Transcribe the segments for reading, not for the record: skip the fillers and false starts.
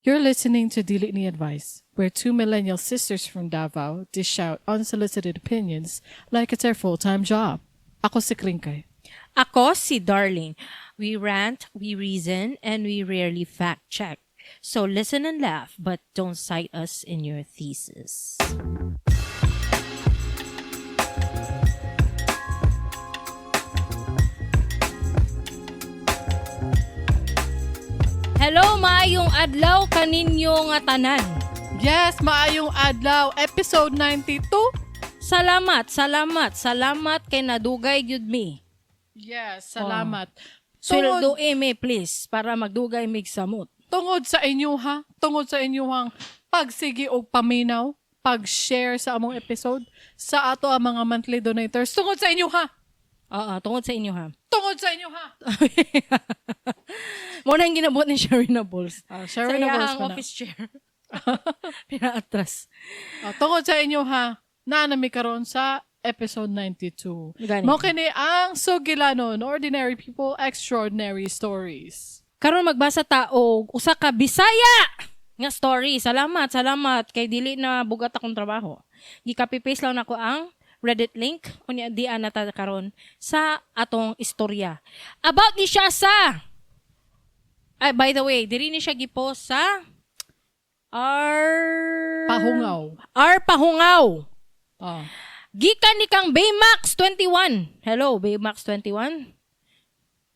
You're listening to Dili Ni Advice, where two millennial sisters from Davao dish out unsolicited opinions like it's their full-time job. Ako si Kringkay. Ako si Darling. We rant, we reason, and we rarely fact check. So listen and laugh, but don't cite us in your thesis. Hello, maayong adlaw kaninyo nga tanan. Yes, maayong adlaw, episode 92. Salamat, salamat, salamat kay nadugay gyud mi. Yes, salamat. Sweldo Tungod, mi please para magdugay mig samot. Tungod sa inyo ha, tungod sa inyong pagsigi og paminaw, pag-share sa among episode, sa ato ang mga monthly donators. Tungod sa inyo ha. Oo, tungod sa inyo ha. Tungod sa inyo ha. Mo na ang ginabuhat ni Sherina Bulls. Ah, Sherina sa Bulls iyahang pa na. office chair. Pinaatras. Ah, tungod sa inyo ha, naa nami karon sa episode 92. Gani. Mao kini ang Sugilanon, Ordinary People, Extraordinary Stories. Karon magbasa ta og usa ka Bisaya nga story. Salamat, salamat kay dili na bugat akong trabaho. Gi-copy paste lang nako ang Reddit link unya di na ta karon sa atong istorya. About ni siya sa. Ay, by the way, diri ni siya gipost sa R Pahungaw. R Pahungaw. Ah. Gikan ni kang Baymax 21. Hello, Baymax 21.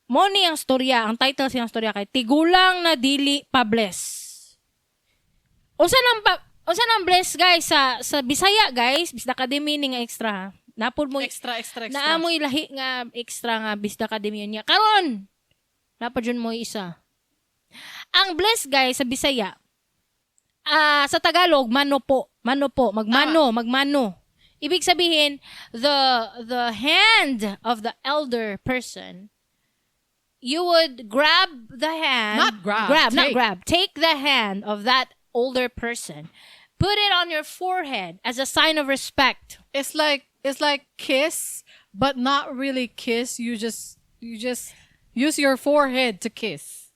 Mo ni ang storya, ang title siyang storya kay Tigulang na Dili Pa-Bless. Unsa nang bless, guys, sa Bisaya, guys, bisda ka meaning nga extra ha. Napod mo Extra, extra, extra. Naamoy lahi nga extra nga bisda ka niya. Karon napa jud mo isa. Ang bless, guys, sa Bisaya, ah, sa Tagalog, mano po, mano po, magmano, magmano. Ibig sabihin, the hand of the elder person, you would grab the hand, Not grab, grab, not take. grab. Take the hand of that older person, put it on your forehead as a sign of respect. It's like kiss, but not really kiss. You just use your forehead to kiss.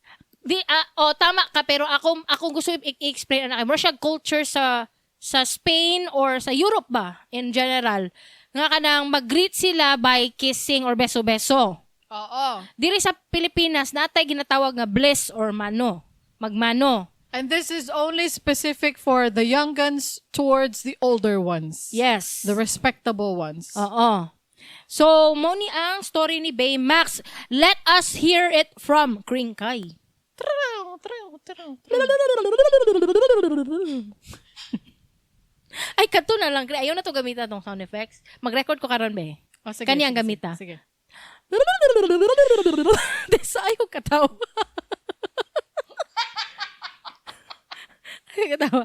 Di ah, oh, tama ka, pero ako gusto i-explain ana kay siya culture sa Spain or sa Europe ba in general nga kanang mag-greet sila by kissing or beso-beso. Oo. Diri sa Pilipinas natay ginatawag nga bless or mano. Magmano. And this is only specific for the young guns towards the older ones. Yes. The respectable ones. Oo. So, mo ni ang story ni Baymax. Let us hear it from Kringkay. Traw, traw, traw, traw. Ay, kato na lang. Ayaw na to gamitan tong sound effects. Mag-record ko karon be. Oh, sige, Kani ang sige, gamita. sige. Desa ayaw katawa. Ayaw katawa.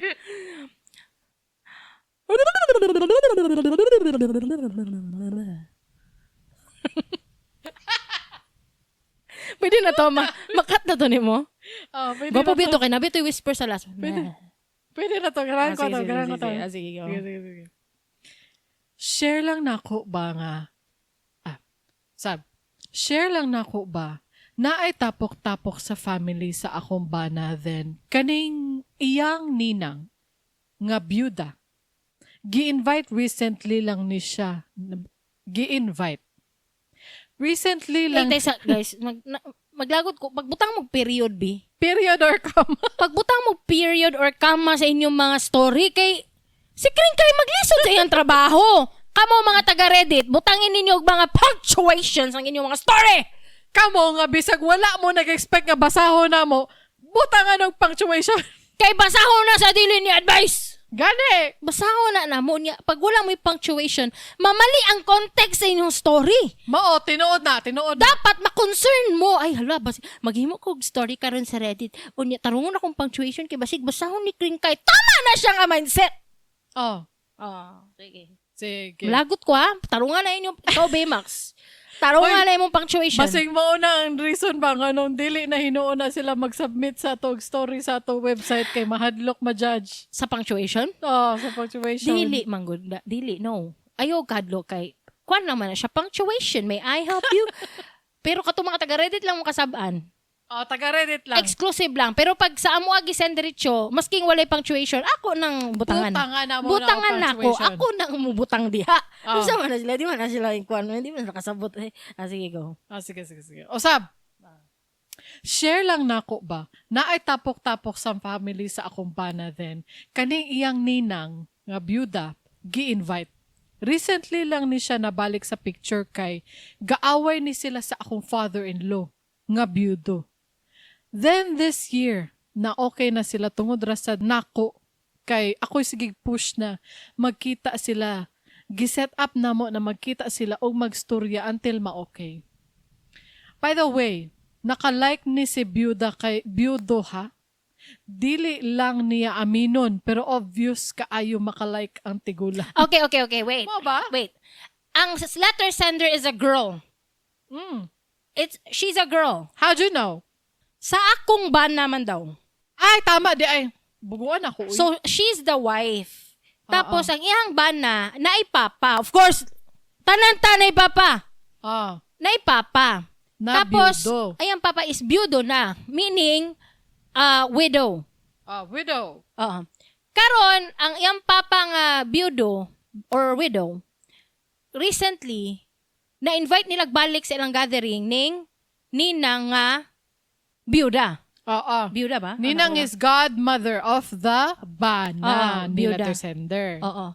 Pwede na to. Makat na to ni mo. Oh, pwede Gwapo na to. bito kay nabi to whisper sa last. Pwede. Pwede na to. Ganahan Ah, ko sige, to. sige, Ganahan ko sige, to. sige. Ah, sige, go. Sige, sige, sige. Share lang nako ba nga ah, sab. Share lang nako ba na ay tapok-tapok sa family sa akong bana, then kaning iyang ninang nga byuda. Gi-invite recently lang ni siya. Gi-invite. Recently Hey, lang. tesa, guys, maglagot ko, pagbutang mo period, bi. Period or comma. Pagbutang mo period or comma sa inyong mga story kay si Kring kay maglisod sa iyang trabaho. Kamo mga taga Reddit, butangin ninyo og mga punctuations ang inyong mga story. Kamo nga bisag wala mo nag-expect nga basahon na mo, butangan og punctuation. Kay basahon na sa dili ni advice. Gani! Basahon na namo niya. Pag wala mo'y punctuation, mamali ang context sa inyong story. Mao, tinuod na, tinuod na. Dapat ma-concern mo. Ay, hala, bas, maghimo ko og story karon sa Reddit. Unya, tarungon akong punctuation kay basig basahon ni Kring kay tama na siya nga mindset. Oh, Oh, sige. sige. Lagot ko ha. Tarungan na inyo. Ikaw, Baymax. Tarungan Oy, na imong punctuation. Basig mao na ang reason ba nga nung dili na hinuon na sila mag-submit sa atong story sa atong website kay mahadlok ma-judge. Sa punctuation? Oh, sa punctuation. Dili, manggod. Dili, no. Ayaw kadlo kay kwan naman na siya. Punctuation. May I help you? Pero katong mga taga-Reddit lang mo kasabaan. Oh, taga Reddit lang. Exclusive lang. Pero pag sa amo agi send diretso, masking walay punctuation, ako nang butangan. Butangan na mo Butangan na na ako. punctuation. Ako nang mubutang diha. Oh. Unsa man na sila, di man na sila yung kuan, hindi man na nakasabot. Eh. Ah, sige, go. Ah, sige, sige, sige. O, sab. Share lang nako ba, naay tapok-tapok sa family sa akong bana then, kaning iyang ninang, nga byuda, gi-invite. Recently lang ni siya nabalik sa picture kay gaaway ni sila sa akong father-in-law, nga byudo. Then this year, na okay na sila tungod ra sa nako kay ako'y sige push na magkita sila. Giset up na mo na magkita sila og magstorya until ma-okay. By the way, naka-like ni si Byuda kay Byudo ha. Dili lang niya aminon pero obvious kaayo makalike ang tigula. Okay, wait. Mo ba? Wait. Ang letter sender is a girl. She's a girl. How'd you know? Sa akong bana man daw. Ay, tama di ay. Buguan ako. Uy. So, she's the wife. Tapos, ang iyang bana, naay papa. Of course, tanan-tanay papa. Naay papa. Na Tapos, byudo. ay ang papa is byudo na. Meaning, widow. Ah, widow. Oo. Karon, ang iyang papa nga byudo or widow, recently, na-invite nila balik sa ilang gathering ning ninang nga byuda. Oo. Byuda ba? Ninang Ano? is godmother of the bana ni Byuda. letter sender. Oo.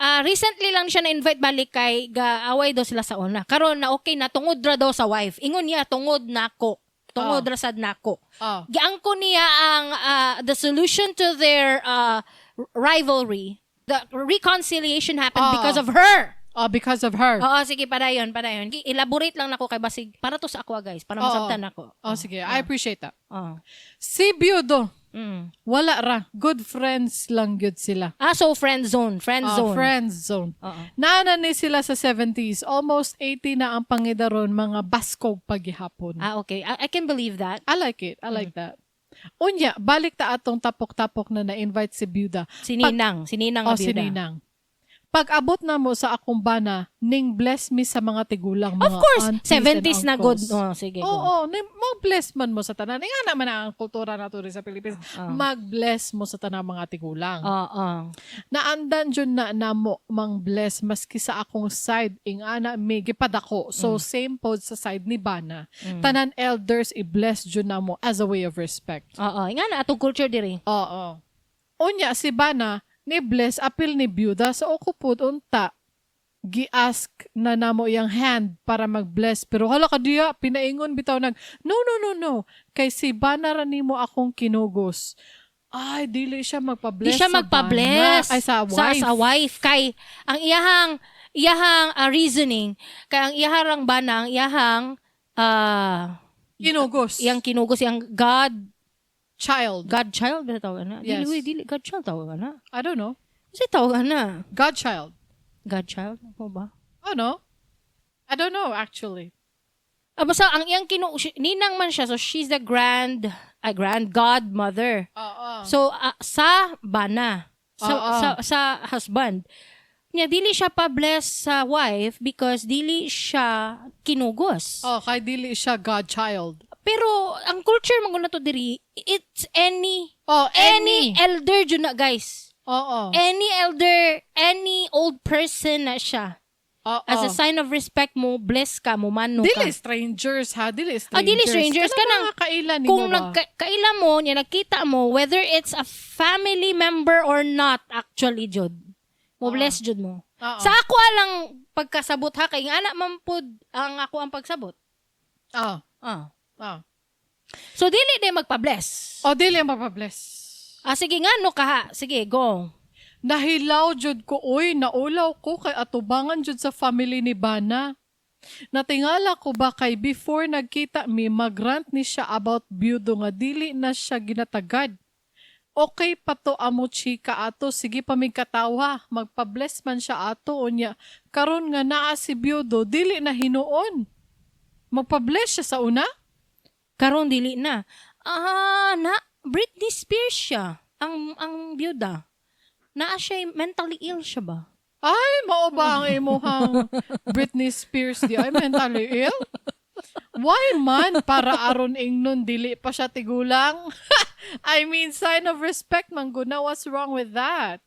Ah, recently lang siya na-invite balik kay gaaway daw sila sa una. Karon na okay na tungod ra daw sa wife. Ingon niya tungod nako. Tungod ra sad nako. Giangko niya ang the solution to their rivalry. The reconciliation happened because of her. Oh, because of her. Oo, sige, padayon, padayon. Elaborate lang nako kay basig para to sa ako, guys, para masabtan ako. Oh, sige. I appreciate that. Oo. Si Byudo, wala ra. Good friends lang gyud sila. Ah, so friend zone, friend zone. Friend zone. Oo. Naana ni sila sa 70s. Almost 80 na ang pangidaron mga baskog pagihapon. Ah, okay. I can believe that. I like it. I like that. Unya, balik ta atong tapok-tapok na na-invite si Byuda. Si Ninang, si Ninang O nga si byuda. Ninang. Pag abot na mo sa akong bana, ning bless me sa mga tigulang, mga Of course, aunties and 70s na good. uncles. Oh, sige, go. Oo, mag-bless man mo sa tanan. Nga naman ang kultura nato rin sa Pilipinas. Mag-bless mo sa tanan mga tigulang. Oo. Naandan jud na namo mang bless maski sa akong side ingana mi gipadako. So same pod sa side ni Bana. Tanan elders i-bless jud namo as a way of respect. Oo, nga na atong culture diri. Oo. Unya si Bana ni bless apil ni byuda sa so ako pud unta gi-ask na namo iyang hand para mag-bless pero hala ka diya pinaingon bitaw nag no, no, no, no, kay si Bana ra nimo akong kinugos. Ay, dili siya magpa-bless Di siya sa magpa-bless bana. Ay, sa wife. Sa wife kay ang iyahang reasoning kay ang iyahang bana, ang iyahang Kinugos. iyang kinugos, iyang god child. Godchild ba tawag na? Yes. Dili, uy, dili godchild tawag na. I don't know. Kasi tawag na. Godchild. Godchild ako ba? Oh no. I don't know actually. Ah, basta ang iyang ninang man siya, so she's the grand godmother. Oo. So sa bana, sa, Oo. sa husband. Nya dili siya pa-bless sa wife because dili siya kinugos. Oh, kay dili siya godchild. Pero ang culture man gud nato diri, it's any Oh, any any. elder jud na, guys. Oo. Any elder, any old person na siya. Oo. As a sign of respect mo, bless ka mo, mano ka. Dili strangers ha, dili strangers. Ah, dili strangers. Kanang Kanang mga kaila nimo kung ba? nagkaila mo, niya nakita mo, whether it's a family member or not, actually, jud. Mo bless jud mo. Oo. Sa ako alang pagkasabot ha, kay nga anak man pud ang ako ang pagsabot. Ah. Ah. Ah. So, dili din magpa-bless. Oh, dili mapabless. Ah, sige nga, no ka ha. Sige, go. Nahilaw jud ko, oy, naulaw ko kay atubangan jud sa family ni Bana. Natingala ko ba kay before nagkita mi magrant ni siya about byudo nga dili na siya ginatagad. Okay pa to amo chika ato, sige pa mig katawa, magpa-bless man siya ato unya. Karon nga naa si byudo, dili na hinuon. Magpa-bless siya sa una? Karon dili na. Ah, na Britney Spears siya ang byuda. Naa siya mentally ill siya ba? Ay, mao ba ang imuhang Britney Spears di ay mentally ill? Why man para aron ingnon dili pa siya tigulang? I mean, sign of respect man guna. What's wrong with that?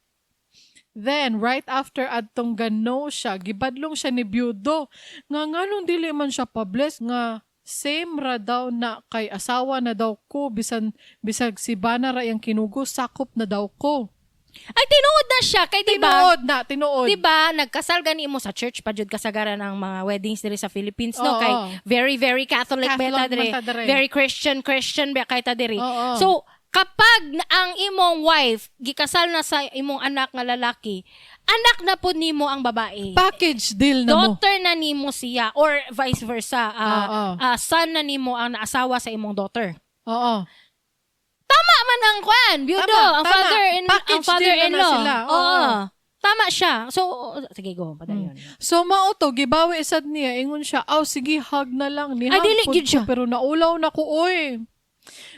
Then, right after adtong gano siya, gibadlong siya ni Byudo. Nga nganong dili man siya pa-bless nga same ra daw na kay asawa na daw ko bisan bisag si bana ra iyang kinugo, sakop na daw ko. Ay, tinuod na siya. Kay diba? Tinuod na, tinuod. Di ba, nagkasal gani mo sa church pa jud kasagaran ang mga weddings diri sa Philippines, no? Oo. Kay very, very Catholic, Catholic beta diri. man ta diri. Very Christian, Christian ba kay ta diri. Oo. So, kapag ang imong wife gikasal na sa imong anak nga lalaki, anak na pud nimo ang babae. Package deal na mo. Daughter na nimo siya or vice versa. Oo. Son na nimo ang naasawa sa imong daughter. Oo. Tama man ang kwan, byudo, Tama, ang tama. father in ang Package father deal na in na law. sila. Oo. Oo. Tama siya. So, sige, go. Padayon. So mao to gibawi sad niya, ingon siya, "Aw sige, hug na lang ni Ay, hug dili pud gyud ko, siya. Pero naulaw na ko oy.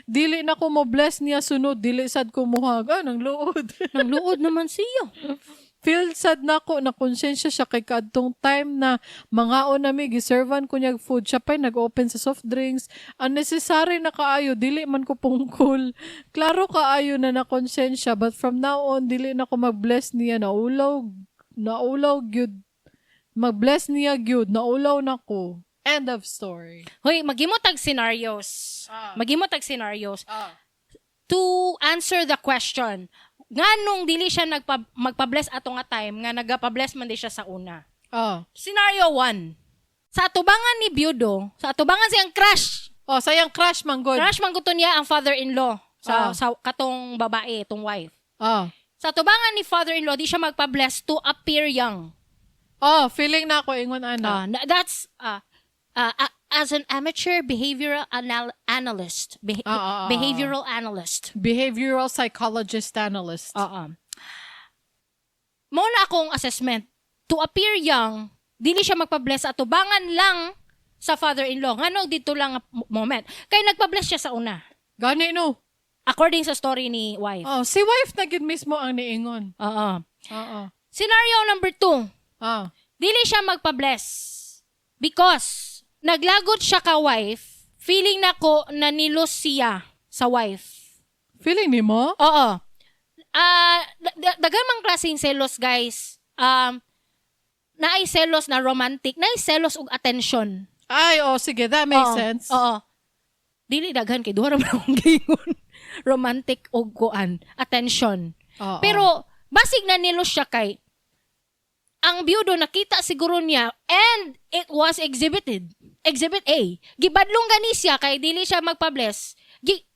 Dili na ko mo bless niya sunod, dili sad ko mo hug." Ah, nang luod. Nang luod naman siya. Feel sad na ko na konsensya siya kay kadtong time na mangaon nami, giservan ko niya food, siya pa'y nag-open sa soft drinks. Unnecessary na kaayo, dili man ko pungkol. Klaro kaayo na na konsensya, but from now on dili na ko mag-bless niya, naulaw, naulaw gyud. Mag-bless niya gyud, naulaw na ko. End of story. Hoy, maghimo tag scenarios. Maghimo tag scenarios to answer the question. Nganong dili siya magpa-bless ato nga time nga nagpa-bless man di siya sa una. Scenario 1. Sa atubangan ni Byudo, sa atubangan siyang crush. Oh, sayang crush man gud. Crush man gud to niya ang father-in-law sa sa katong babae, itong wife. Sa atubangan ni father-in-law, di siya magpa-bless to appear young. Oh, feeling na ako ingon ana. That's as an amateur behavioral analyst, behavioral analyst. Behavioral psychologist analyst. Oo. Mao na akong assessment. To appear young, dili siya magpa-bless sa atubangan lang sa father-in-law. Ngano dito lang nga moment. Kay nagpa-bless siya sa una. Gani no. According sa story ni wife. Oh, si wife na gid mismo ang niingon. Oo. Oo. Scenario number 2. Dili siya magpa-bless. Because naglagot siya ka wife, feeling nako na nilos siya sa wife. Feeling nimo? Oo. Daghan mang klaseng selos, guys. Naay selos na romantic, naay selos og attention. Ay, oh, sige, that makes sense. Oo. Dili daghan kay duha ra man akong giingon. Romantic og kuan, attention. Pero basig na nilos siya kay ang byudo nakita siguro niya and it was exhibited. Exhibit A. Gibadlong gani siya kay dili siya magpa-bless.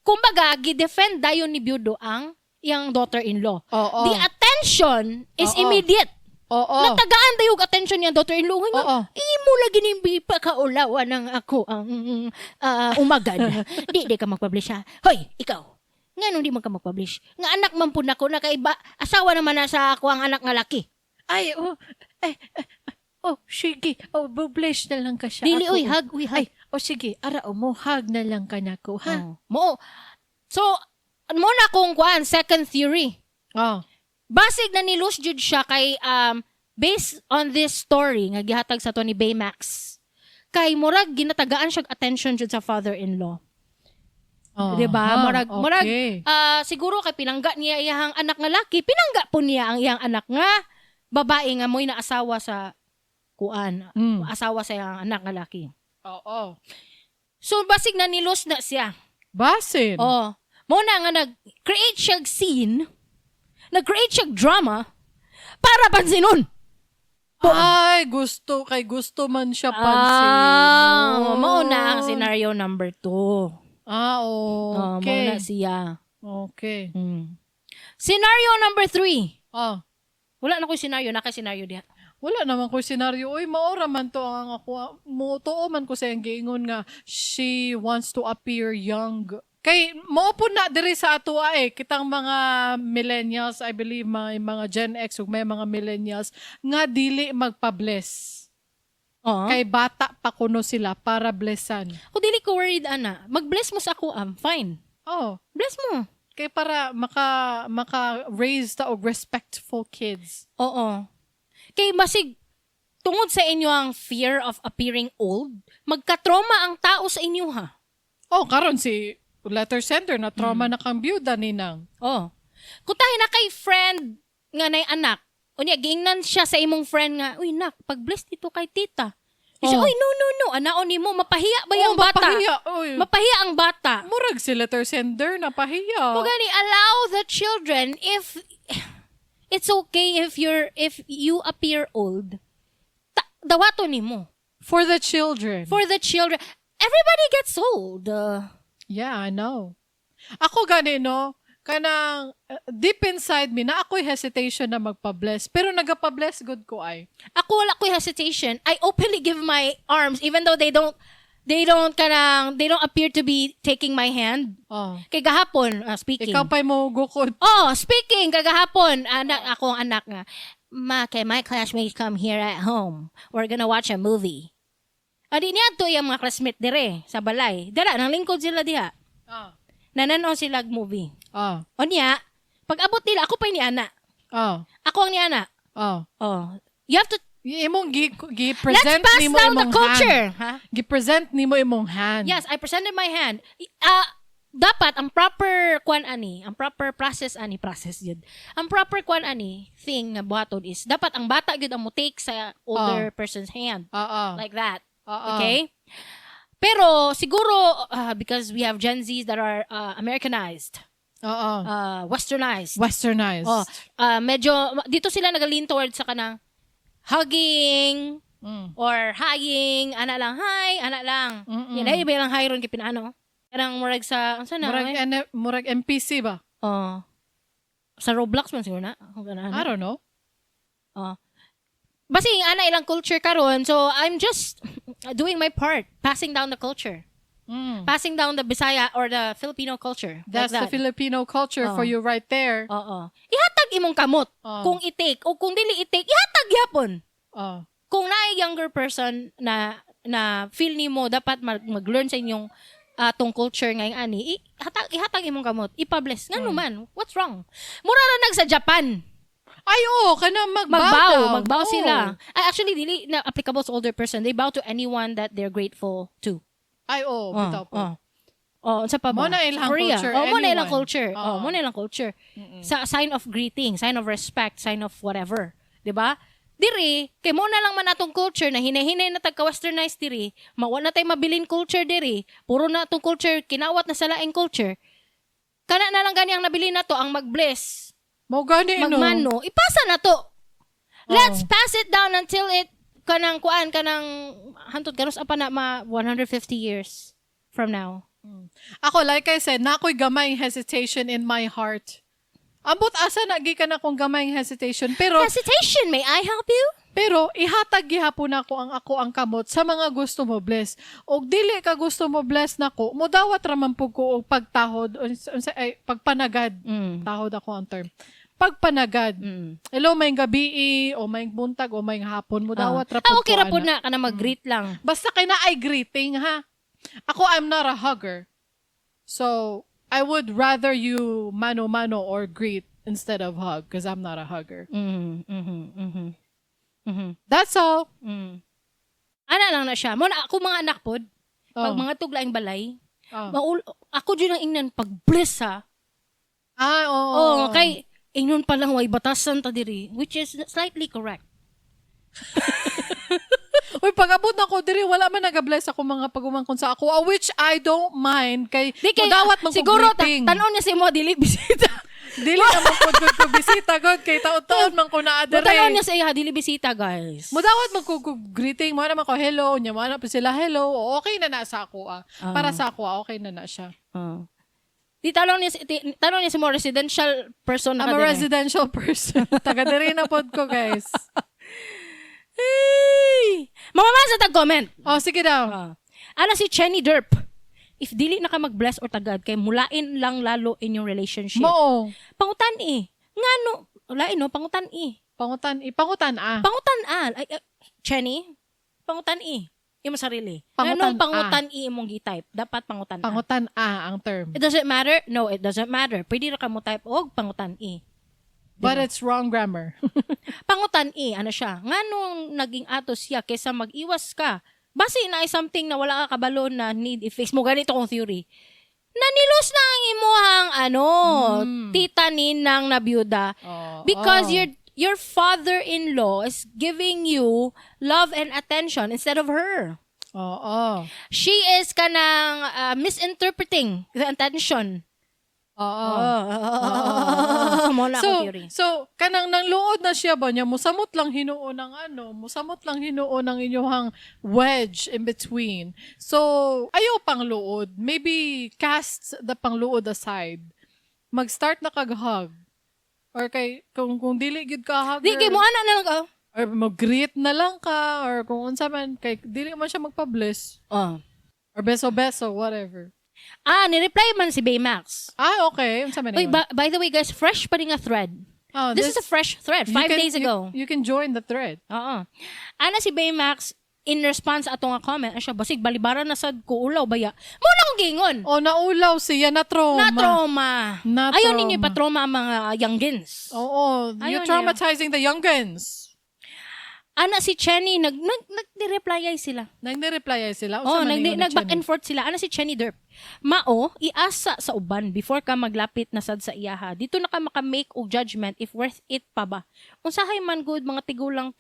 Kumbaga, gi-defend dayon ni byudo ang iyang daughter-in-law. The attention is immediate. Natagaan dayo og attention niyang daughter-in-law. Nga, imo lagi ning pakaulawan ng ako ang umagan. Di ka magpublish ha. Hoy, ikaw. Nganong di man ka magpublish? Nga anak man pud nako nakaiba asawa naman na sa ako ang anak nga laki. Ay, oh, eh, eh, oh, sige. Oh, bless na lang ka siya. Dili Ako. oy, hug, uy, hug. Ay, oh, sige. Ara, oh, mo, hug na lang ka nako, ha? Oh. Mo. So, mo na kung kuan second theory. Basig na ni-lose jud siya kay based on this story nga gihatag sa to ni Baymax. Kay murag ginatagaan siya og attention jud sa father-in-law. 'Di ba? Murag siguro kay pinangga niya iyang anak nga laki, pinangga po niya ang iyang anak nga babae nga mo'y naasawa sa kuan, asawa sa iyang anak nga laki. So basig na ni-lose na siya. Basin. Oh. Mo na nga nag-create siya scene, nag-create siya drama para pansinon. Ay, gusto kay gusto man siya pansinon. Mao na ang scenario number 2. Ah, Oh, okay. mao na siya. Okay. Scenario number 3. Wala na ko'y scenario, naka scenario diha. Wala naman ko scenario. Uy, maora man to ang ako. Mo tuo man ko sa iyang giingon nga she wants to appear young. Kay mao po na diri sa atoa eh kitang mga millennials, I believe mga Gen X ug may mga millennials nga dili magpa-bless. Kay bata pa kuno sila para blessan. Kung dili ko worried ana, mag-bless mo sa ako, I'm fine. Oh, Bless mo. kay para maka raise ta og respectful kids. Oo. Kay masig Tungod sa inyo ang fear of appearing old, magka-trauma ang tao sa inyo ha. Oh, karon si letter sender na trauma na kang byuda ninang. Oh. Kung tayo na kay friend nga nay anak, unya giingnan siya sa imong friend nga, "Uy nak, pag-bless dito kay tita." Di siya, Oh. "Uy, no, no, no, anaon nimo, mapahiya ba Oh, yung bata?" mapahiya. Oy. Mapahiya ang bata. Murag si letter sender na pahiya. Kung gani, allow the children if it's okay if you appear old. Dawato nimo For the children. for the children. Everybody gets old. Yeah, I know. Ako gani no, kanang deep inside me na ako'y hesitation na magpa-bless, pero nagapa-bless good ko ay. Ako wala ko'y hesitation. I openly give my arms even though they don't kanang they don't appear to be taking my hand. Oh. Kay gahapon, speaking. Ikaw pa'y mo gukod. Oh, speaking kagahapon, anak ako ang anak nga. "Ma, can my classmates come here at home? We're gonna watch a movie." Adi niya to iyang mga classmate dire sa balay. Dara nang lingkod sila diha. Nananaw sila og movie. Unya, pag abot nila ako pa ni ana. Ako ang ni ana. Oh. You have to Imong gi, gi Let's present pass nimo down the imong culture. hand. Ha? Gi-present nimo imong hand. Yes, I presented my hand. Dapat ang proper kwan ani, ang proper process ani, process yun. Ang proper kwan ani thing na buhaton is dapat ang bata gyud ang mo take sa older person's hand Oo. like that. Oo. Okay? Pero siguro because we have Gen Zs that are Americanized, Oo. Westernized. Westernized. Oh, medyo dito sila nag-lean towards sa kanang hugging or hiing, ana lang, hi, ana lang. Yan ay iba lang hi ron kay pinaano. Kanang murag sa unsa na? Murag, Ay? Murag NPC ba? Oh. Sa Roblox man siguro na. Kung ganahan. I don't know. Oh. Basta yung ana ilang culture karon, so I'm just doing my part, passing down the culture. Passing down the Bisaya or the Filipino culture. That's like the that. Filipino culture for Oh. you right there. Oo. Ihatag imong kamot. Oh. Kung i-take o kung dili i-take, ihatag gyapon. Oh. Kung naay younger person na na feel nimo dapat mag-learn sa inyong atong culture ngayong ani, ihatag imong kamot, ipa-bless. Ngano man, what's wrong? Mura ra nag sa Japan. Ay, oo, kana magbow Magbow, daw. magbow Oo. sila. Ay, actually dili na applicable sa older person. They bow to anyone that they're grateful to. Ay, oo, Oh, bitaw po. oh. Oh, unsa pa ba? Mo na ilang Korea. culture, Oh, mo na ilang anyone. culture. Oh, Oo. mo na ilang culture. Sa sign of greeting, sign of respect, sign of whatever, 'di ba? Diri, kay mo na lang man atong culture na hinahinay na tag ka-westernized diri, mawa na tay mabilin culture diri, puro na atong culture kinawat na sa laing culture. Kana na lang gani ang nabilin na to ang mag-bless, Mo gani, no? magmano, ipasa na to. Let's pass it down until it kanang kuan kanang hantod garos apa na ma 150 years from now. Ako, like I said, na ako'y gamay hesitation in my heart. Ambot asa na gikan akong gamay hesitation pero Hesitation, may I help you? pero ihatag gihapon nako ang ako ang kamot sa mga gusto mo bless. Og dili ka gusto mo bless nako, modawat ra man pud ko og pagtahod unsa ay pagpanagad. Tahod ako ang term. Pagpanagad. Hello, may gabi o may buntag o may hapon, modawat ra pud Ah, okay ko ra pud ana. na kana mag-greet lang. Basta kay na ay greeting ha. Ako, I'm not a hugger. So, I would rather you mano-mano or greet instead of hug because I'm not a hugger. That's all. Ana lang na siya. Mo na ako mga anak pod, pag Oh. mga tuglaing balay, Oh. ako jud ang ingnan pag bless ha. Ah, oo. Oh, kay ingnon pa lang way batasan ta diri, which is slightly correct. Uy, pag-abot na ko diri, wala man nag-bless ako mga pagumangkon sa ako, ah, which I don't mind. Kay, Di kay mudawat man ko siguro greeting. tan-on niya sa imo dili bisita. Dili naman ko good ko bisita, god. Kay taon-taon man ko naa diri. Tan-on niya sa iya dili bisita, guys. Mudawat man ko ko greeting, mo naman ko hello, nya mo na po sila hello. Okay na na sa ako ah. Para sa ako ah, okay na na siya. Oh. Di tanong niya sa mo residential person na I'm ka a diri. residential person. Taga diri na pod ko, guys. Hey! Mamamasa tag comment. Oh, sige daw. Ana si Chenny Derp. If dili na ka mag-bless or tagad kay mulain lang lalo inyong relationship. Mo. Pangutan eh. Ngano? Lain no, pangutan eh. Pangutan, ipangutan ah. Pangutan ah. Ay, ay, Chenny, pangutan eh. Imo sarili. Pangutan Nganong pangutan eh imong gi-type? Dapat pangutan ah. Pangutan ah ang term. It doesn't matter? No, it doesn't matter. Pwede ra ka mo type og pangutan eh. But it's wrong grammar. Pangutan i, ano siya, nganong naging ato siya kaysa mag-iwas ka. Basi na ay something na wala ka kabalo na need i-fix mo. Ganito kong theory. Nanilos na ang imuhang ano, tita ninang na byuda. Oh, Because oh. your father-in-law is giving you love and attention instead of her. Oo. She is kanang misinterpreting the attention. Oo. Oh. Mo na So, akong theory. so kanang nangluod na siya ba niya, musamot lang hinuon ng ano, musamot lang hinuon ng inyong wedge in between. So, ayaw pang luod. Maybe cast the pangluod aside. Mag-start na kag hug. Or kay kung dili gyud ka hugger. Di kay mo ana na lang ka. Or mag-greet na lang ka or kung unsa man kay dili man siya magpa-bless Oh. or beso-beso, whatever. Ah, ni-reply man si Baymax. Ah, okay. Unsa man Uy, ingon? by the way guys, fresh pa rin nga thread. Oh, This is a fresh thread. you 5 days ago. you can join the thread. Oo. Ana si Baymax, in response ato nga comment, ano siya, basig balibaran na sad ko ulaw baya. Mo na akong gingon. Oh, naulaw siya, na trauma. Na trauma. Na Ayaw trauma. ninyo ipatrauma ang mga youngins. Oo, Ayaw you're niya. traumatizing the youngins. Ana si Chenny, nag-reply ay sila. Nagre-reply ay sila. Oh, Unsa man ingon ni nag back Chenny? and forth sila. Ana si Chenny Derp. Mao, iasa sa uban before ka maglapit na sad sa iyaha. Dito na ka maka-make og judgment if worth it pa ba. Unsahay man good mga tigulang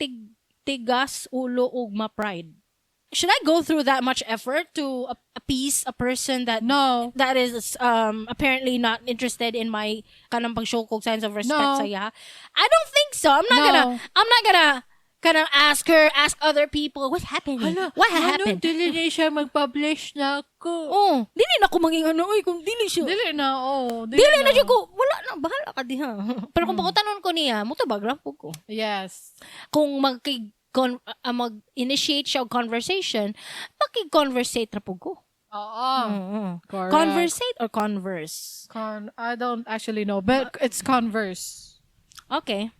tigas ulo ug ma-pride. Should I go through that much effort to appease a person that No. that is apparently not interested in my kanang pag-show kog signs of respect No. sa iya? I don't think so. I'm not No. gonna kanang ask her, ask other people what happened. What happened? Anong dili na siya mag-publish na ako? Oh, dili na ko maging ano, oy, kung dili siya. Dili na, oh. Dili na siya ko, wala na, bahala ka diha. Pero kung pangutanon ko niya, mutubag ra po ko. Yes. Kung mag-initiate siya og conversation, makig-conversate ra po ko. Oo. Oo. Correct. Conversate or converse? I don't actually know, but it's converse. Okay.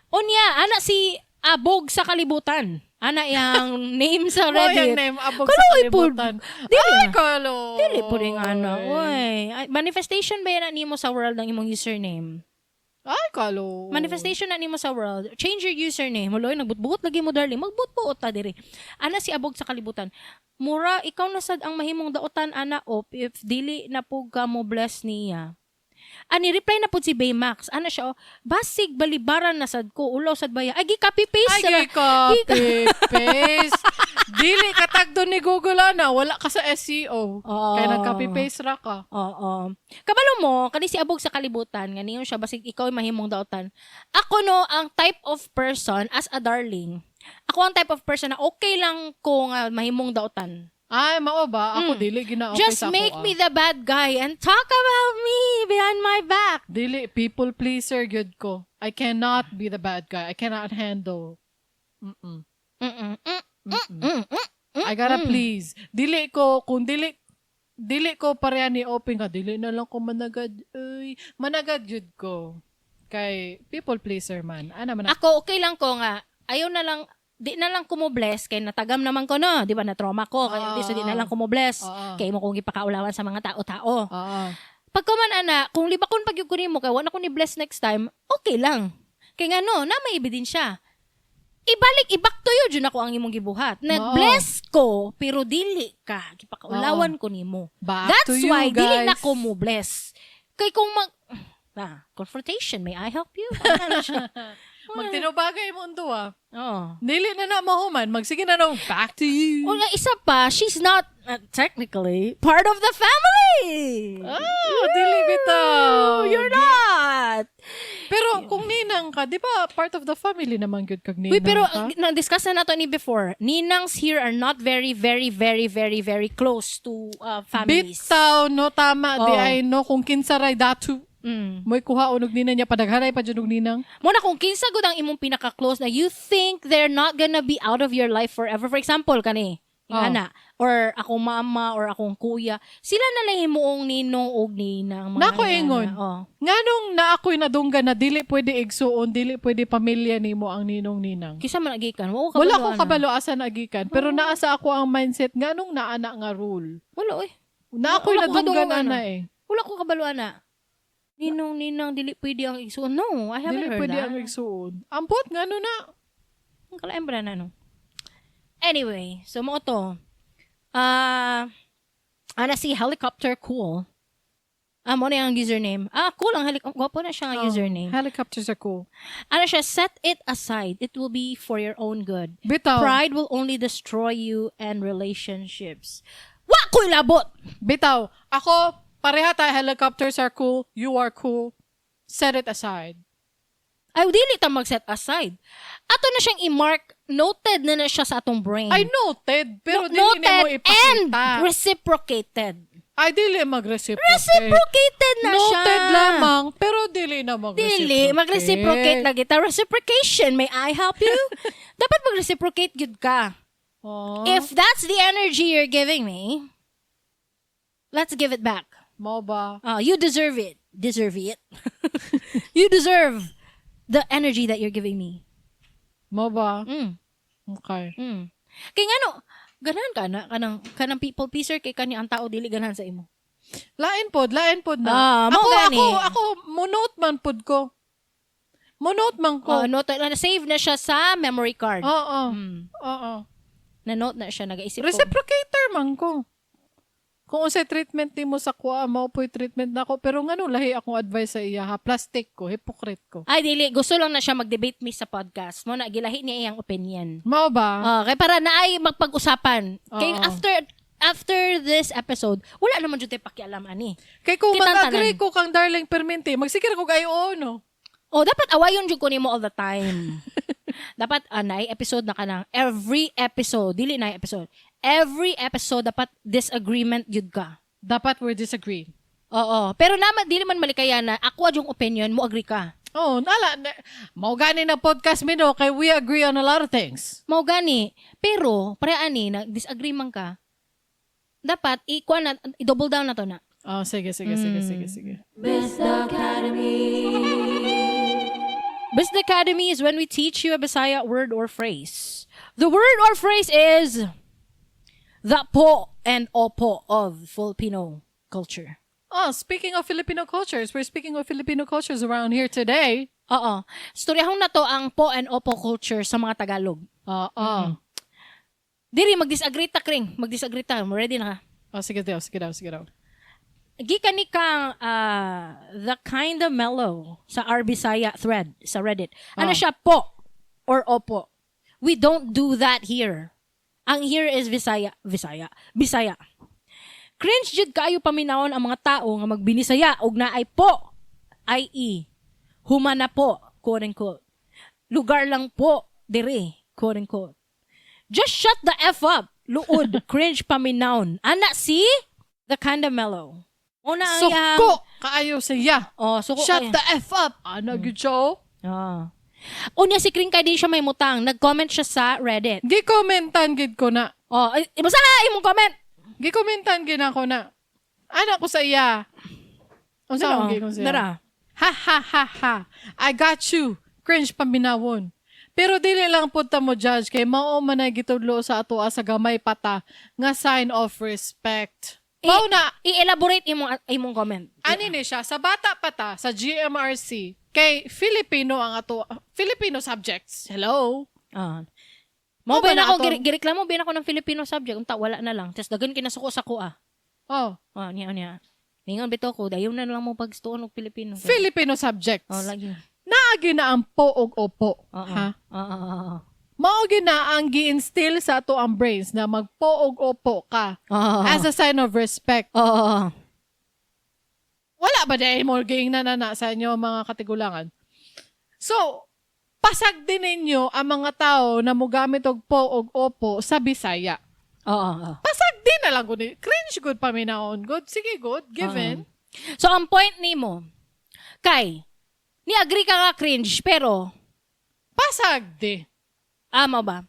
Unya, ana si Abog sa Kalibutan. Ana yang name sa Mo yung Reddit. name, abog sa Kaloy po. kalibutan. Dili Ay, ah. kaloy. Dili po rin ana. Oy, ay, manifestation ba yan na nimo sa world ang imong username? Ay, kaloy. Manifestation na nimo sa world. Change your username. Huloy, nagbutbuot lagi mo, darling. Magbutbuot ta diri. Ana si Abog sa Kalibutan. Mura, ikaw na sad ang mahimong daotan, ana, op, if dili na po ka mo bless niya. Ani reply na pud si Baymax. Ana siya, oh, basig balibaran na sad ko, ulaw sad baya. Ay, gi-copy paste. Ay, copy paste. Dili katagdo ni Google ana, wala ka sa SEO. Oo. Kaya nag-copy paste ra ka. Oo. Kabalo mo, kani si Abog sa Kalibutan, nga niyon siya, basig ikaw ay mahimong daotan. Ako no, ang type of person, as a darling, ako ang type of person na okay lang ko nga mahimong daotan. Ay, mao ba? Ako dili gina okay Mm. Just sa ako. make ah. me the bad guy and talk about me behind my back. Dili people pleaser gyud ko. I cannot be the bad guy. I cannot handle. Mm-mm. Mm-mm, mm, mm, mm, mm. I gotta please. Dili ko kung dili dili ko pareha ni Oping nga dili na lang ko managad. Uy, managad gyud ko. Kay people pleaser man. Ana man. Ako, okay lang ko nga, ayaw na lang, di na lang kumo-bless, kay natagam naman ko no, di ba, na-trauma ko, kaya di, so di na lang kumo-bless, kay mo kong ipakaulawan sa mga tao-tao. Oo. Pagka man ana, kung libakon pag ko nimo kay wala ko ni bless next time, okay lang. Kay nga no, na may ebidensya. Ibalik ibak to yo jud ako ang imong gibuhat. Nag-bless ko pero dili ka gipakaulawan ko nimo. Back That's to you, why dili na guys. ko mo bless. Kay kung mag confrontation, may I help you? Ano siya? Magtinubagay mundo ah. Oo. Dili na na mahuman. Magsige na no. Back to you. O nga, isa pa, she's not technically part of the family. Ah, dili bitaw. You're not. Pero kung ninang ka, di ba part of the family naman gyud kag ninang Uy, pero ka? na-discuss na nato ni before. Ninangs here are not very, very, very, very, very close to families. Bitaw, no, tama, di Oo. ay no, kung kinsa ray datu, mo'y kuha og ninang niya, padaghanay pa jud og ninang. Muna kung kinsa gud ang imong pinaka-close na you think they're not gonna be out of your life forever. For example, kani, yung Oh. ana, or akong mama, or akong kuya, sila na lang himuong ninong og ninang. Mga Nako ana. ingon. Oh. Nganong na ako'y nadunggan na dili pwede igsuon, dili pwede pamilya nimo ang ninong ninang. Kisa man agikan. Wala, Wala akong kabalo asa naagikan, pero naa sa ako ang mindset nganong naana nga rule. Wala, oy. Na ako'y Wala ko nadunggan kadunggan, ana eh. Wala ko kabalo, ana. Ninong, ninang, dili pwede ang igsuon. No, I haven't Dili heard pwede that. ang igsuon. Ambot nga ano na. Ang kalain ba na, no? Anyway, so mao to. Ah, ana si Helicopter Cool. Ah, mao na ang username. Ah, cool ang helicopter. Gwapo na siya nga Oh, username. Helicopters are cool. Ano siya, set it aside. It will be for your own good. Bitaw. Pride will only destroy you and relationships. Wa ko'y labot! Bitaw. Ako, pareha tayo. Helicopters are cool. You are cool. Set it aside. Ay, dili ta mag-set aside. Ato na siyang i-mark, noted na na siya sa atong brain. Ay, noted. Pero dili noted nimo and ipakita. reciprocated. Ay, dili mag-reciprocate. Reciprocated na siya. Noted lamang, pero dili na mag-reciprocate. Dili, mag-reciprocate na kita. Reciprocation, may I help you? Dapat mag-reciprocate gyud ka. Oh, If that's the energy you're giving me, let's give it back. Mao ba? You deserve it. Deserve it. You deserve the energy that you're giving me. Mao ba? Okay. Kay ngano, ganahan ka na kanang people pleaser kay kani ang tao dili ganahan sa imo. Lain pod na. Ah, mao Ako, gani. ako, mo-note man pod ko. Mo-note man ko. Oh, note na save na siya sa memory card. Oo. Oo. Na note na siya nagaisip ko. Reciprocator man ko. Kung unsay treatment nimo sa kuha, mao po'y treatment nako. Pero ngano lahi akong advice sa iya ha? Plastic ko, hypocrite ko. Ay dili, gusto lang na siya mag-debate mi sa podcast. Mao na gilahi niya iyang opinion. Mao ba? Ah, kay para naay magpag-usapan. Kay Oo. after this episode, wala naman jud tay pakialam ani. Kay kung Kitang mag-agree tanan. ko kang Darling Permente, magsigir ko kay oo no. Oh, dapat awayon jud ko nimo all the time. Dapat anay episode na kanang every episode, dili na episode. Every episode dapat disagreement jud ka. Dapat we disagree. Oo, pero naman dili man malikaya na ako yung opinion mo agree ka. Oh, nala na, mao gani na podcast mi no kay we agree on a lot of things. Mao gani, pero pare ani na disagree man ka. Dapat i-kuan na, i-double down na to na. Oh, sige, sige, sige, sige, sige. Best Academy. Best Academy is when we teach you a Bisaya word or phrase. The word or phrase is the po and opo of Filipino culture. Oh, speaking of Filipino cultures, we're speaking of Filipino cultures around here today. Oo. Storyahon na to ang po and opo culture sa mga Tagalog. Oo. Diri, mag-disagree ta, Kring. Mag-disagree ta. Ready na ka? Oh, sige daw, sige daw, sige daw. Gikan ni kang the Kinda Mellow sa RBisaya thread sa Reddit. Ano Ah. siya, po or opo? We don't do that here. Ang here is Visaya, Visaya, Bisaya. Cringe jud kaayo paminawon ang mga tao nga magbinisaya og naay po, i.e. humana po, quote unquote. Lugar lang po, dire, quote unquote. Just shut the F up. Luod, cringe paminawon. Ana, see? The Kinda Mellow. Una ang iyang. Suko kaayo siya. Oh, suko Shut kayo. the F up. Ano gyud siya oh? Ah. Unya si Kring kay di siya may mutang. Nag-comment siya sa Reddit. Gikomentan gid ko na. Oh, ay, basta ha, imong comment. Gikomentan gid ako na. Ana ko sa iya. Unsa Dara, akong giingon sa iya? Dara. Ha ha ha ha. I got you. Cringe paminawon. Pero dili lang pud ta mo judge kay mao man ay gitudlo sa ato sa gamay pata nga sign of respect. Mao na I-elaborate imong comment. ani ni siya sa bata pa ta sa GMRC kay Filipino ang ato Filipino subjects. Hello. Ah. Mo Mao ba ba na na ako ato? gireklamo ba na ako ng Filipino subject unta wala na lang. Tas dagan kinasuko sa ko ah. Oh, Oh, niya niya. Ningon bitaw ko, dayon na lang mo pagstuon og Filipino. Filipino subjects. Oh, lagi. Naagi na ang po og opo. Oo. Ha? Oo, oo, oo. Mao gyud na ang gi-instill sa ato ang brains na magpo og opo ka Oo. as a sign of respect. Oo, oo. Wala ba dahil mo ging na na sa inyo mga katigulangan? So, pasag din ninyo ang mga tao na mogamit og po og opo sa Bisaya. Oo, oo. Pasag din na lang gud. Cringe good paminaon. Good. Sige, good. Given. So ang point nimo kay ni agree ka nga cringe pero Pasag di. amo ba?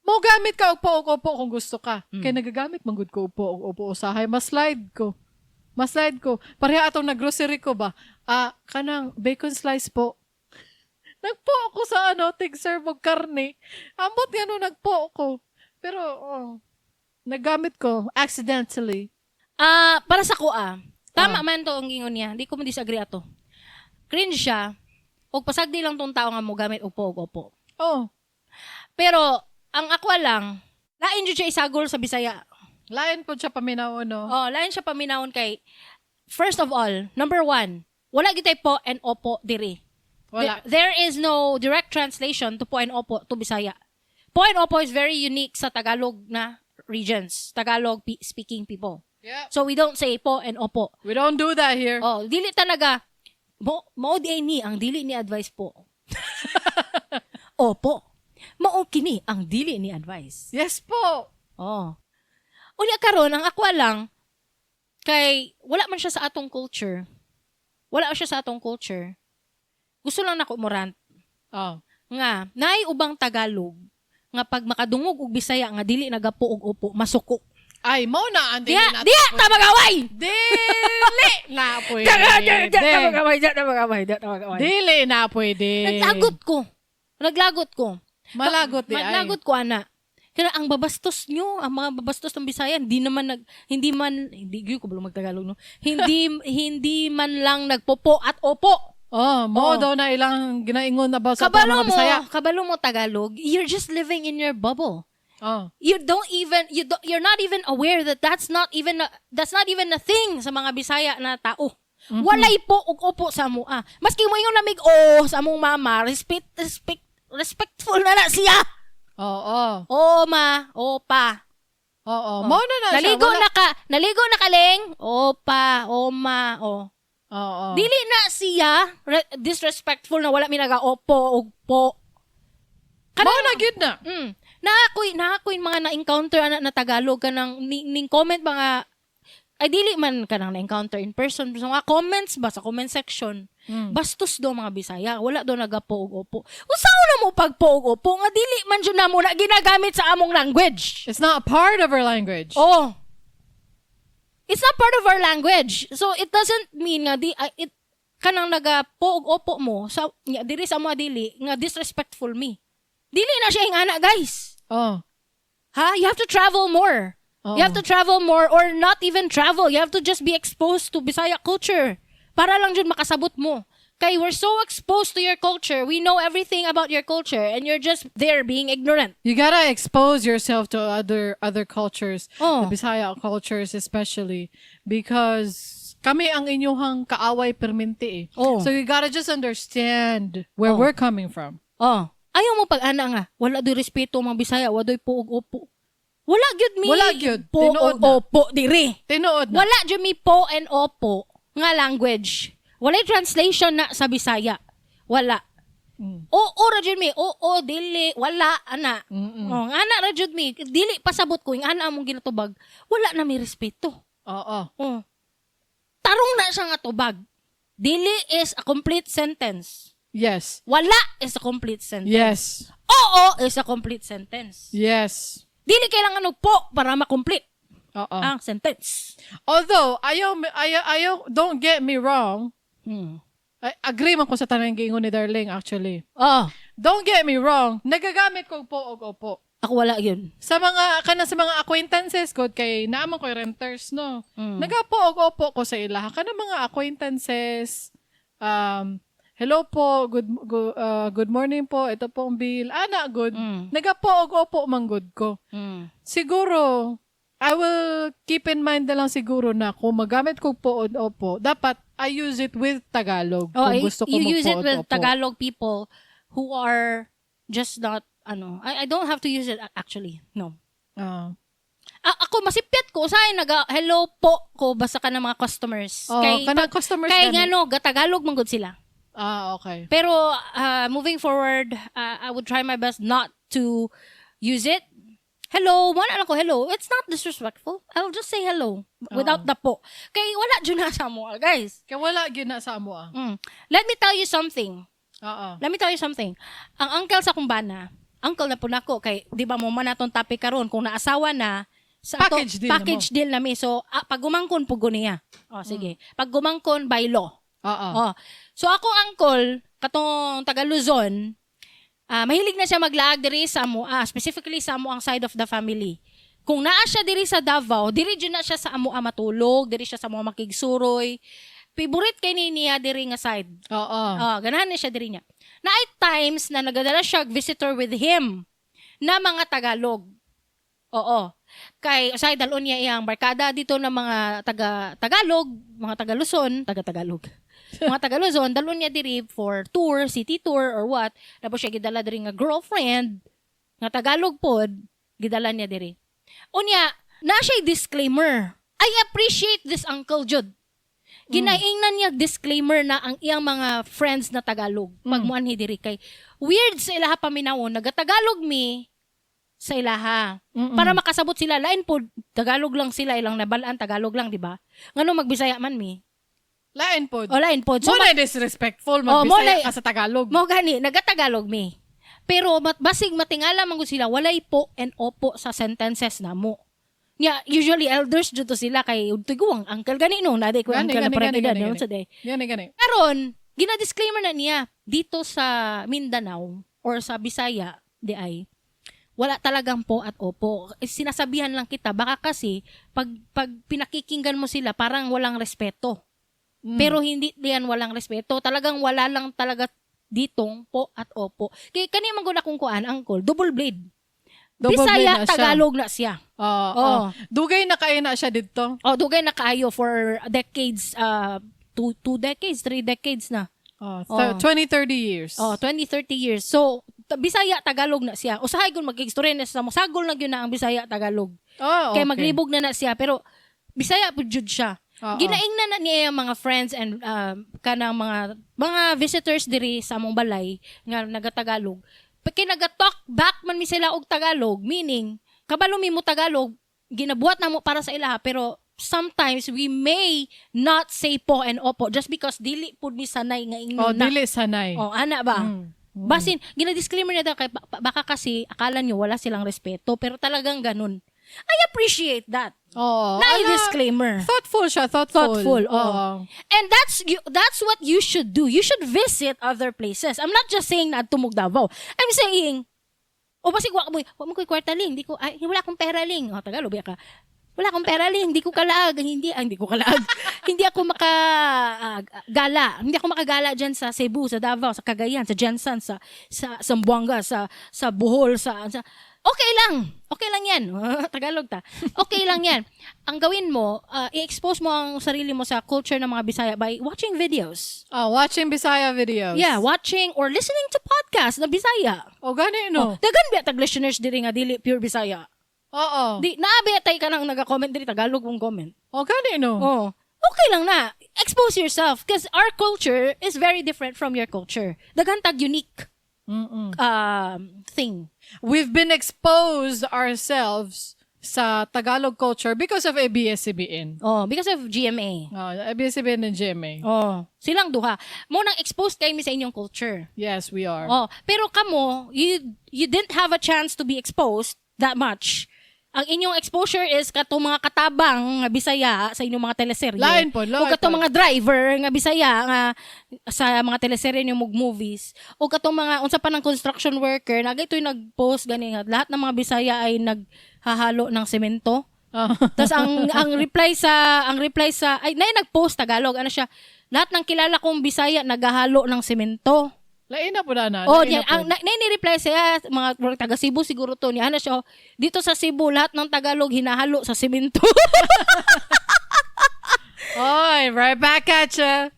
Mogamit ka og po og opo kung gusto ka. Kay nagagamit man gud ko og po og opo usahay, mas-slide ko. Mas-slide ko. Pareha atong naggrocery ko ba? Ah, kanang bacon slice po. Nagpo ako sa ano, tig-serve og karne. Ambot nga no nagpo ko. Pero oh, nagamit ko accidentally. Ah, para sa ko ah. Tama man to ang gingon niya. Di ko mo disagree ato. Cringe siya. Og pasagdi lang tong tao nga mo gamit og po og opo. Oh, Pero ang ako lang, lain jud siya isagol sa Bisaya. Lain po siya paminaw, no? Oh, lain siya paminawon kay first of all, number one, wala gitay po and opo diri. Wala. There is no direct translation to po and opo to Bisaya. Po and opo is very unique sa Tagalog na regions, Tagalog speaking people. So we don't say po and opo. We don't do that here. Oh, dili talaga mo mao di ay ni ang dili ni advice po. Opo. Mao kini ang dili ni advice. Yes po. Oh. Unya karon ang ako lang kay wala man siya sa atong culture. Wala siya sa atong culture. Gusto lang nako mo rant nga naay ubang Tagalog nga pag makadungog og Bisaya nga dili nagapo og opo, masuko. Ay, mo na ang dili Diya, na diya ta magaway. Dili na pwede. Diya ta magaway, diya ta magaway, diya ta magaway. Dili na pwede. Naglagot ko. Naglagot ko. Malagot di ay. Maglagot ko ana. Kaya ang babastos nyo, ang mga babastos ng Bisaya, hindi naman nag hindi man hindi gyud ko balo magtagalog, no. Hindi hindi man lang nagpopo at opo. Oh, mo Oh. daw na ilang ginaingon about sa Kabalo mga mo, Bisaya. kabalo mo Tagalog, you're just living in your bubble. Oh. You don't even you don't, you're not even aware that that's not even a thing sa mga Bisaya na tao. Walay po ug opo sa amoa. Maski mo ingon lamig oh sa among mama, respect respect respectful na na siya. Oo. O ma, o pa. Oo. Mo na na siya. Naligo Wala- na ka, naligo na ka leng. O pa, o ma, o. Oo. Dili na siya disrespectful na wala mi naga-opo og po. Mo na gyud na. Naa ko'y mga na-encounter ana na Tagalog kanang ning comment mga ay dili man kanang na-encounter in person, so mga comments ba sa comment section. Bastos daw mga Bisaya, wala daw nagapo og opo. Usa na mo pagpo og opo nga dili man jud namo na ginagamit sa among language. It's not part of our language. Oh. It's not part of our language. So it doesn't mean nga di it kanang naga po og opo mo sa nga, diri sa mga dili nga disrespectful me. Dili na siya ingana, guys. Oh. Ha? You have to travel more. Oo. You have to travel more or not even travel. You have to just be exposed to Bisaya culture para lang jud makasabot mo. Kay we're so exposed to your culture. We know everything about your culture and you're just there being ignorant. You gotta expose yourself to other cultures, Oh. the Bisaya cultures especially, because kami ang inyuhang kaaway perminti eh. Oh. So you gotta just understand where Oh. we're coming from. Oh. Ayaw mo pag ana nga, wala doy respeto mga Bisaya, wa doy po og opo. Wala gyud mi Wala gyud. po Tinuod og na. opo diri. Tinuod na. Wala gyud mi po and opo nga language. Walay translation na sa Bisaya. Wala. Oo ra jud mi, oo dili, wala ana. Oh, ana ra jud mi, dili pasabot ko ing ana among ginatubag. Wala na mi respeto. Oo. Oh. Tarong na siya nga tubag. Dili is a complete sentence. Yes. Wala is a complete sentence. Yes. Oo is a complete sentence. Yes. Dili kailangan og po para ma-complete Oo. ang sentence. Although, ayaw, ayaw, ayaw, don't get me wrong. I agree man ko sa tanang giingon ni Darling actually. Oh, Don't get me wrong, nagagamit ko po og opo. Ako wala yun. Sa mga kana sa mga acquaintances ko kay naamon ko renters, no. Nagapo og opo ko sa ilaha kana mga acquaintances, "Hello po, good morning po, ito po ang bill." Ana good. Nagapo og opo man good ko. Siguro I will keep in mind na lang siguro na kung magamit ko po og opo, dapat I use it with Tagalog Oh, kung gusto ko you use it magpo og with opo. Tagalog people who are just not ano. I don't have to use it actually. No. Ako masipyat ko usahay naga hello po ko basta ka ng mga customers. Oh, kay kanang customers kay gani. ngano ga Tagalog man gud sila. Ah, okay. Pero moving forward, I would try my best not to use it. Hello, wala lang ko hello. It's not disrespectful. I'll just say hello without the po. Kay wala jud na sa mo, guys. Kaya wala gyud na sa amo ah. Let me tell you something. Oo. Let me tell you something. Ang uncle sa kumbana, uncle na po nako kay di ba mo man natong topic karon kung naasawa na sa ato- Package deal na package deal na mi. So pag gumangkon pugo niya. Oh, sige. Pag gumangkon by law. Oo. Oh. So ako uncle katong taga Luzon, mahilig na siya maglaag diri sa amo, specifically sa amo ang side of the family. Kung naa siya diri sa Davao, diri jud na siya sa amo matulog, diri siya sa amo makigsuroy. Favorite kay ni niya diri nga side. Oh, ganahan na siya diri niya. Naay times na nagadala siya og visitor with him na mga Tagalog. Oo. Kay usay dalon niya iyang barkada dito na mga taga Tagalog, mga taga Luzon, taga Tagalog. Mga taga Luzon, dalon niya diri for tour, city tour or what. Tapos siya gidala diri nga girlfriend nga Tagalog pod, gidala niya diri. Unya, na siya disclaimer. I appreciate this uncle jud. Ginaingnan niya disclaimer na ang iyang mga friends na Tagalog pag muanhi diri kay weird sa ilaha paminawon, nagatagalog mi sa ilaha. Para makasabot sila, lain po Tagalog lang sila, ilang nabalaan Tagalog lang, di ba? Ngano magbisaya man mi? Lain pod. O lain po. So, Mo na disrespectful Oh, mo magbisaya na- ka sa Tagalog. mo gani nagatagalog mi. Pero basig matingala man gud sila, walay po and opo sa sentences namo. Nya usually elders jud to sila kay tiguang uncle gani no, naday ko Gani, uncle na gani, parang gani, edad gani, no gani. sa day. Gani gani. Karon, gina-disclaimer na niya dito sa Mindanao or sa Bisaya, di ay wala talagang po at opo. Eh, sinasabihan lang kita baka kasi pag pinakikinggan mo sila parang walang respeto. Pero hindi diyan walang respeto. Talagang wala lang talaga ditong po at opo. Kay kani man gud akong kuan, uncle, double blade. Double Bisaya, blade na siya. Tagalog na siya. Oo. Oh. Dugay na kayo na siya didto. Oh, dugay na kaayo for decades, 2 decades, 3 decades na. Oh, Oh. 20, 30 years. Oh, 20, 30 years. So, Bisaya, Tagalog na siya. Usahay kung mag-istorya na sa mosagol na gyud na ang Bisaya, Tagalog. Oh, okay. Kay maglibog na na siya pero Bisaya pud jud siya. Oo. Ginaingnan na niya ang mga friends and kanang mga visitors diri sa among balay nga nagatagalog. Kay naga-talk back man mi sila og Tagalog, meaning kabalo mi mo Tagalog, ginabuhat na mo para sa ilaha pero sometimes we may not say po and opo just because dili pud mi sanay nga ingnon Oh, na. dili sanay. Oh, ana ba? Basin, gina-disclaimer niya daw kay baka kasi akala niyo wala silang respeto pero talagang ganun. I appreciate that. Oo. Na Ala, disclaimer. Thoughtful siya, thoughtful. Thoughtful, oo. Oo. And that's what you should do. You should visit other places. I'm not just saying na tumog Davao. I'm saying o basig wa mo ko'y kwarta ling, di ko ay, wala akong pera ling. O Tagalog ba ka? Wala akong pera ling, hindi ko kalaag, hindi ah, hindi ko kalaag. Hindi ako maka gala. Hindi ako makagala diyan sa Cebu, sa Davao, sa Cagayan, sa GenSan, sa Zamboanga, sa Bohol, sa. Okay lang. Okay lang 'yan. Tagalog ta. Okay lang 'yan. Ang gawin mo, i-expose mo ang sarili mo sa culture ng mga Bisaya by watching videos. Oh, watching Bisaya videos. Yeah, watching or listening to podcasts na Bisaya. O, gani no. Dagan ba tag listeners diri nga dili pure Bisaya? Oo. Di naabi tay ka nang naga-comment diri Tagalog kung comment. O, gani no. Oh. Okay lang na. Expose yourself because our culture is very different from your culture. Daghan tag unique thing. We've been exposed ourselves sa Tagalog culture because of ABS-CBN. Oh, because of GMA. Oh, ABS-CBN and GMA. Oh, silang duha. Mo nang exposed kay mi sa inyong culture. Yes, we are. Oh, pero kamo, you didn't have a chance to be exposed that much. Ang inyong exposure is katong mga katabang nga Bisaya sa inyong mga teleserye. Lain po, lain O katong po. mga driver nga Bisaya nga sa mga teleserye niyo mug movies. O katong mga unsa pa ng construction worker na ito'y nag-post gani nga lahat ng mga Bisaya ay naghahalo ng semento. Oh. Tapos ang reply sa ay nay nag-post Tagalog ano siya, lahat ng kilala kong Bisaya naghahalo ng semento. Lain na po na na. Oh, lain niya, na po. ang na ni-reply siya mga taga Cebu siguro to niya ano siya, oh, dito sa Cebu lahat ng Tagalog hinahalo sa semento. Oy, right back at ya.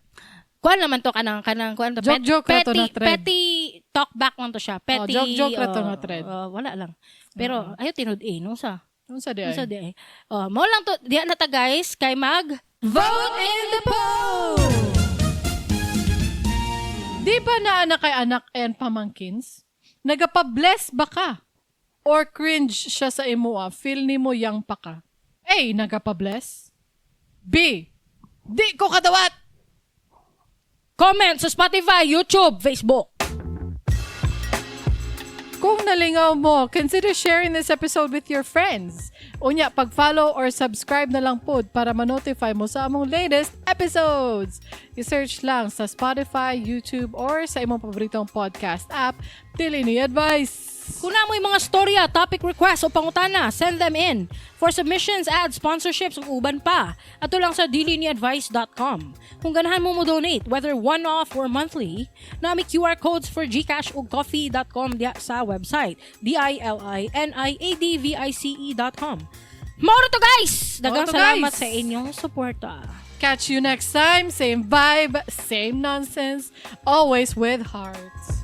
Kuan naman to kanang kuan to. Joke, joke ra to petty, na thread. Petty talk back man to siya. Petty Oh, joke, joke ra to oh, nga thread. Oh, wala lang. Pero ayo tinud eh no sa. Unsa di ay? Unsa di ay. Oh, mao lang to diha na ta guys kay mag Vote in the poll! Di ba naa na kay anak and pamangkins? Nagapa-bless ba ka? Or cringe siya sa imoa, feel nimo yang pa ka? A. Nagapa-bless. B. Di ko kadawat! Comment sa Spotify, YouTube, Facebook. Kung nalingaw mo, consider sharing this episode with your friends. Unya, pag-follow or subscribe na lang pod para ma-notify mo sa among latest episodes. I-search lang sa Spotify, YouTube, or sa imong paboritong podcast app, Dili ni advice. Kung naa moy mga storya, topic requests o pangutana, send them in. For submissions, ads, sponsorships, ug uban pa. Adto lang sa diliniadvice.com. Kung ganahan mo mo donate, whether one-off or monthly, naa mi QR codes for GCash ug ko-fi.com diya sa website. diliniadvice.com. Mao to, guys! Daghang Mao to, salamat guys. sa inyong suporta. Catch you next time. Same vibe, same nonsense, always with hearts.